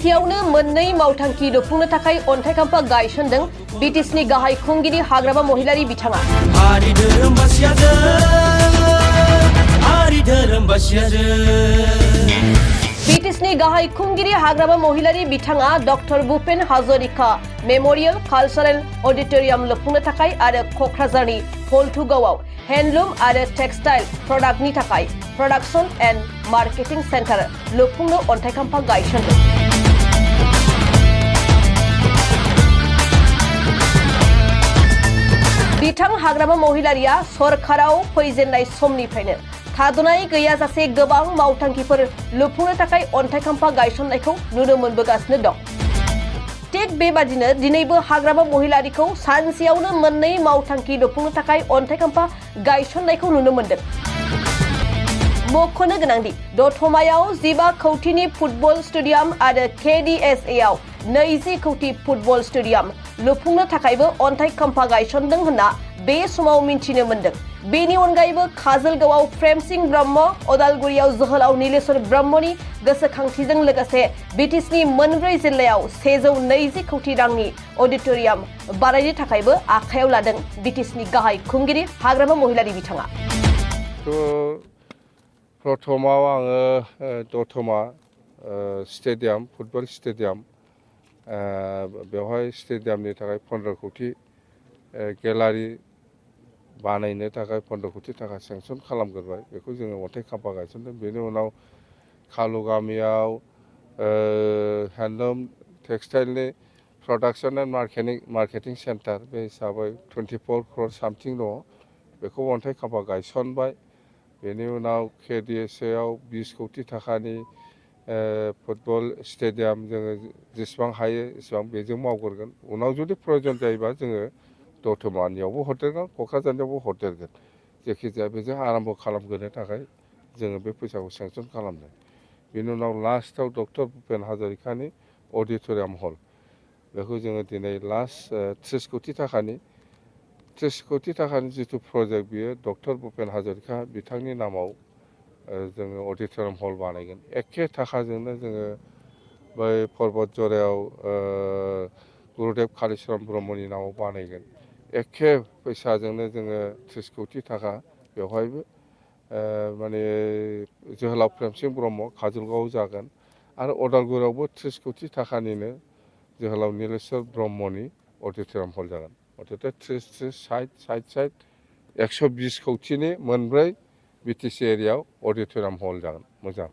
सानसेयावनो मोननै मावथांखि लुफुंनो थाखाय अन्थाइ खाम्फा गायसनदों बिटिसिनि गाहाय खुंगिरि हाग्रामा महिलारि बिथाङा। बिटिसिनि गाहाय खुंगिरि हाग्रामा महिलारि बिथाङा doctor Bhupen Hazarika memorial cultural auditorium लुफुंनो थाखाय आरो क'क्राझारनि हल्टुगावआव हेन्डलुम आरो टेक्सटाइल प्रडाक्टनि थाखाय प्रडाक्शन एन्ड मार्केटिं सेन्टार लुफुंनो अन्थाइ खाम्फा गायसनदों। बिथां हाग्रामा महिलारिया सरकाराव फैजेननाय समनिफ्रायनो थाद'नाय गैयाजासे गोबां मावथांखिफोर लुफुंनो थाखाय अन्थाइ खाम्फा गायसननायखौ नुनो मोनबोगासिनो दं। थिग बेबादिनो दिनैबो हाग्रामा महिलारिखौ सानसेयावनो मोननै मावथांखि लुफुंनो थाखाय अन्थाइ खाम्फा गायसननायखौ नुनो मोनदों। मख'नो गोनांदि दतमायाव 15 कौटिनि फुटबल स्टेडियाम आरो KDSA आव 20 कौटि फुटबल स्टेडियाम लुफुंनो थाखायबो अन्थाइ खाम्फा गायसनदों होनना बे समाव मिन्थिनो मोन्दों। बेनि अनगायैबो काजलगावआव प्रेमसिं ब्रह्म, अदालगुरियाव जोहोलाव नीलेश्वर ब्रह्मनि गोसोखांथिजों लोगोसे बिटिसिनि मोनब्रै जिल्लायाव 120 कौटि रांनि अडिटोरियाम बानायनो थाखायबो आखायाव लादों बिटिसिनि गाहाय खुंगिरि हाग्रामा महिलारि बिथाङा। प्रथमाव आङो दतमा स्टेडियाम फुटबल स्टेडियाम बेवहाय स्टेडियामनि थाखाय 15 कौटि गेलारि बानायनो थाखाय 15 कौटि थाखा सेंसन खालामग्रोबाय। बेखौ जोङो अन्थाइ खाम्फा गायसनदों। बेनि उनाव कालुगामियाव हेन्डलुम टेक्सटाइलनि प्रडाक्शन एन्ड मार्केटिं सेन्टार बे हिसाबै 24 क्र'र सामथिं दङ। बेखौ अन्थाइ खाम्फा गायसनबाय। बेनि उनाव KDSA आव 20 कौटि थाखानि फुटबल स्टेडियाम जोङो जेसेबां हायो एसेबां बेजों मावग्रोगोन। उनाव जुदि प्रयजन जायोबा जोङो दतमानियावबो हरदेरगोन, क'क्राझारनियावबो हरदेरगोन। जायखिजाया बेजों आराम्भ खालामग्रोनो थाखाय जोङो बे फैसाखौ सेंसन खालामदों। बेनि उनाव लास्टआव डक्टर भुपेन हाजरिकानि अडिट'रियाम हल बेखौ जोङो दिनै लास्ट 30 कौटि थाखानि जिथु प्रजेक्ट बियो डक्टर भुपेन हाजरिका बिथांनि नामाव जोङो अडिट'रियाम हल बानायगोन। एखे थाखाजोंनो जोङो बै पर्बत जरायाव गुरुदेब कालिचरन ब्रह्मनि नामाव बानायगोन। एखे फैसाजोंनो जोङो 30 कौटि थाखा बेवहायबो माने जोहोलाव प्रेमसिं ब्रह्म काजलगावआव जागोन आरो अदालगुरियावबो 30 कौटि थाखानिनो जोहोलाव नीलेश्वर ब्रह्मनि अडिट'रियाम हल जागोन। अर्थात 30, 60, 120 कौटिनि मोनब्रै बिटिसि एरियायाव अडिट'रियाम हल जागोन। मोजां।